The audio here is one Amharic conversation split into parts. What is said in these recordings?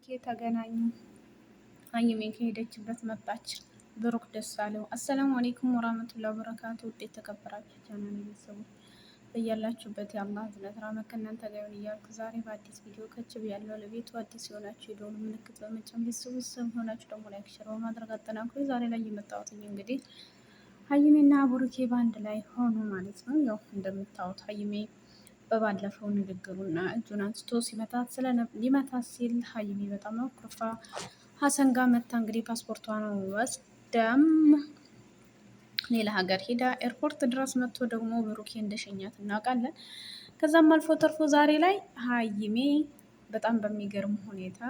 ተገናኙ። ሀይሜ ከሄደችበት መጣች። ብሩክ ደስ አለው። السلام عليكم ورحمة الله وبركاته። ውድ የተከበራችሁ ቻናል ቤተሰቦች በያላችሁበት የአላህ እዝነት ራህመት ከእናንተ ጋር ይሁን እያልኩ ዛሬ በአዲስ ቪዲዮ ከች ብያለሁ። ለቤቱ አዲስ የሆናችሁ የደወል ምልክት በመጫን ቤተሰቦች ሰብ ሆናችሁ ደግሞ like፣ share በማድረግ አጠናክሩ። ዛሬ ላይ የመጣሁትኝ እንግዲህ ሀይሜና ብሩኬ በአንድ ላይ ሆኑ ማለት ነው። ያው እንደምታዩት ሀይሜ በባለፈው ንግግሩና እጁን አንስቶ ሊመታት ሲል ሀይሚ በጣም አኩርፋ ሀሰን ጋር መታ እንግዲህ ፓስፖርቷን ወስዳም ሌላ ሀገር ሄዳ ኤርፖርት ድረስ መጥቶ ደግሞ ብሩኬ እንደሸኛት እናውቃለን። ከዛም አልፎ ተርፎ ዛሬ ላይ ሀይሜ በጣም በሚገርም ሁኔታ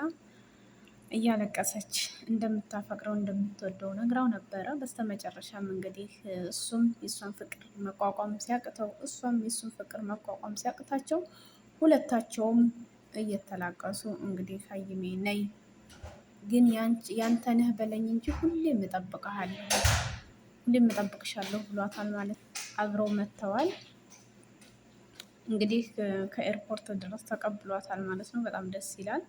እያለቀሰች እንደምታፈቅረው እንደምትወደው ነግራው ነበረ። በስተመጨረሻም እንግዲህ እሱም የእሷን ፍቅር መቋቋም ሲያቅተው እሷም የእሱን ፍቅር መቋቋም ሲያቅታቸው ሁለታቸውም እየተላቀሱ እንግዲህ ሀይሜ ነይ ግን ያንተ ነህ በለኝ እንጂ ሁሌም እጠብቅሃለሁ ሁሌም እጠብቅሻለሁ ብሏታል። ማለት አብረው መጥተዋል። እንግዲህ ከኤርፖርት ድረስ ተቀብሏታል ማለት ነው። በጣም ደስ ይላል።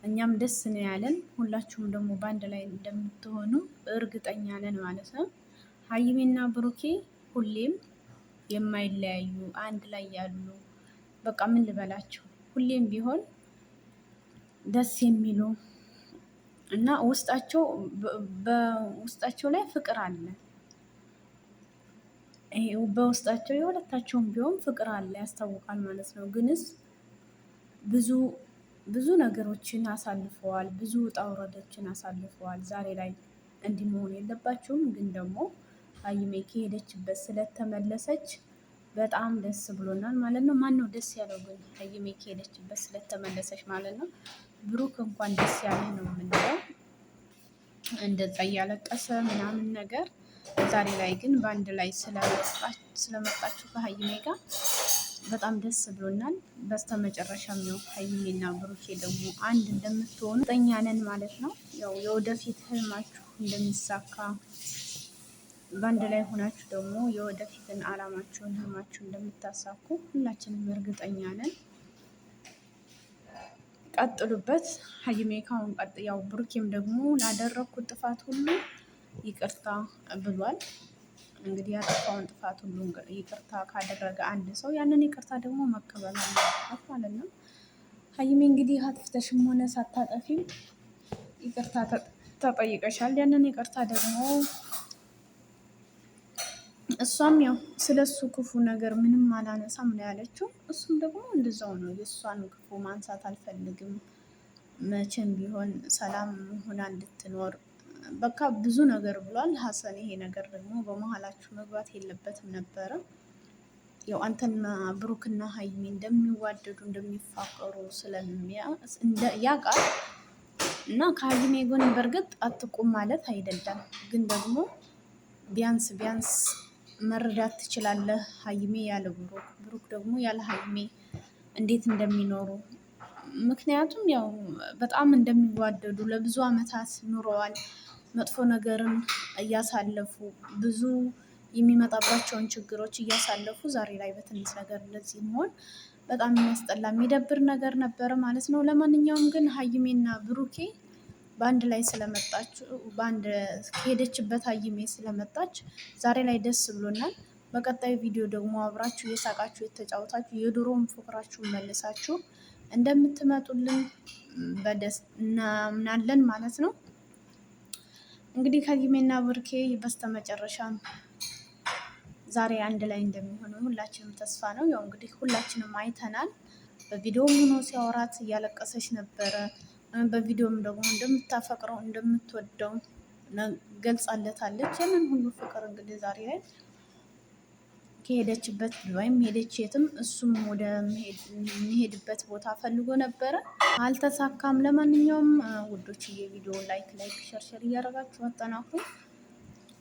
እኛም ደስ ነው ያለን። ሁላችሁም ደግሞ በአንድ ላይ እንደምትሆኑ እርግጠኛ ነን ማለት ነው። ሀይሚና ብሩኬ ሁሌም የማይለያዩ አንድ ላይ ያሉ በቃ ምን ልበላችሁ፣ ሁሌም ቢሆን ደስ የሚሉ እና ውስጣቸው በውስጣቸው ላይ ፍቅር አለ። በውስጣቸው የሁለታቸውም ቢሆን ፍቅር አለ ያስታውቃል ማለት ነው። ግንስ ብዙ ብዙ ነገሮችን አሳልፈዋል። ብዙ ውጣ ውረዶችን አሳልፈዋል። ዛሬ ላይ እንዲህ መሆን የለባቸውም። ግን ደግሞ ሀይሜ ከሄደችበት ስለተመለሰች በጣም ደስ ብሎናል ማለት ነው። ማን ነው ደስ ያለው ግን ሀይሜ ከሄደችበት ስለተመለሰች ማለት ነው። ብሩክ እንኳን ደስ ያለህ ነው የምንለው። እንደዛ እያለቀሰ ምናምን ነገር ዛሬ ላይ ግን በአንድ ላይ ስለመጣችሁ ከሀይሜ ጋር በጣም ደስ ብሎናል። በስተመጨረሻም ያው ሀይሚና ብሩኬ ደግሞ አንድ እንደምትሆኑ እርግጠኛ ነን ማለት ነው። ያው የወደፊት ህልማችሁ እንደሚሳካ በአንድ ላይ ሆናችሁ ደግሞ የወደፊትን አላማችሁን ህልማችሁ እንደምታሳኩ ሁላችንም እርግጠኛ ነን። ቀጥሉበት። ሀይሜ ካሁን ቀጥ ያው ብሩኬም ደግሞ ላደረግኩት ጥፋት ሁሉ ይቅርታ ብሏል። እንግዲህ ያጠፋውን ጥፋት ሁሉ ይቅርታ ካደረገ አንድ ሰው ያንን ይቅርታ ደግሞ መቀበል አለበት ማለት ነው። ሀይሚ እንግዲህ አጥፍተሽም ሆነ ሳታጠፊም ይቅርታ ተጠይቀሻል። ያንን ይቅርታ ደግሞ እሷም ያው ስለ እሱ ክፉ ነገር ምንም አላነሳም ነው ያለችው። እሱም ደግሞ እንደዛው ነው፣ የእሷን ክፉ ማንሳት አልፈልግም፣ መቼም ቢሆን ሰላም ሆና እንድትኖር በቃ ብዙ ነገር ብሏል ሀሰን። ይሄ ነገር ደግሞ በመሀላችሁ መግባት የለበትም ነበረ። ያው አንተና ብሩክና ሀይሚ እንደሚዋደዱ እንደሚፋቀሩ ስለሚያ ያውቃል እና ከሀይሚ ጎን በእርግጥ አትቁም ማለት አይደለም፣ ግን ደግሞ ቢያንስ ቢያንስ መረዳት ትችላለህ። ሀይሜ ያለ ብሩክ፣ ብሩክ ደግሞ ያለ ሀይሜ እንዴት እንደሚኖሩ ምክንያቱም ያው በጣም እንደሚዋደዱ ለብዙ አመታት ኑረዋል። መጥፎ ነገርን እያሳለፉ ብዙ የሚመጣባቸውን ችግሮች እያሳለፉ ዛሬ ላይ በትንሽ ነገር እንደዚህ መሆን በጣም የሚያስጠላ የሚደብር ነገር ነበረ ማለት ነው። ለማንኛውም ግን ሀይሜና ብሩኬ በአንድ ላይ ስለመጣች በአንድ ከሄደችበት ሀይሜ ስለመጣች ዛሬ ላይ ደስ ብሎናል። በቀጣዩ ቪዲዮ ደግሞ አብራችሁ እየሳቃችሁ የተጫወታችሁ የድሮውን ፍቅራችሁን መልሳችሁ እንደምትመጡልን በደስ እናምናለን ማለት ነው። እንግዲህ ሀይሜና ብሩኬ በስተመጨረሻም ዛሬ አንድ ላይ እንደሚሆኑ ሁላችንም ተስፋ ነው። ያው እንግዲህ ሁላችንም አይተናል። በቪዲዮም ሆኖ ሲያወራት እያለቀሰች ነበረ። በቪዲዮም ደግሞ እንደምታፈቅረው እንደምትወደው ገልጻለታለች። ያንን ሁሉ ፍቅር እንግዲህ ዛሬ ላይ ከሄደችበት ወይም ሄደች የትም እሱም ወደ የሚሄድበት ቦታ ፈልጎ ነበረ፣ አልተሳካም። ለማንኛውም ውዶች የቪዲዮ like like share share እያደረጋችሁ አጠናክሩ።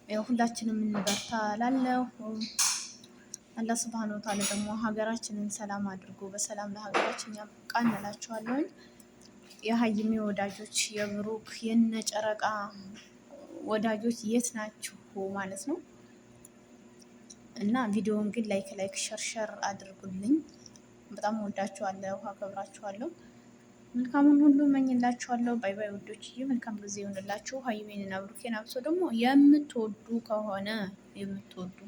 ያው ሁላችንም እንበርታ ላለሁ አላህ سبحانه وتعالى ደግሞ ሀገራችንን ሰላም አድርጎ በሰላም ለሀገራችን ያብቃን እላችኋለሁኝ። የሀይሚ ወዳጆች የብሩክ የነጨረቃ ወዳጆች የት ናችሁ ማለት ነው? እና ቪዲዮውን ግን like like share share አድርጉልኝ። በጣም ወዳችኋለሁ፣ አከብራችኋለሁ። መልካሙን ሁሉ እመኝላችኋለሁ። Bye bye ውዶችዬ፣ መልካም ጊዜ ይሆንላችሁ። ሀይሚንና ብሩኬን አብሶ ደግሞ የምትወዱ ከሆነ የምትወዱ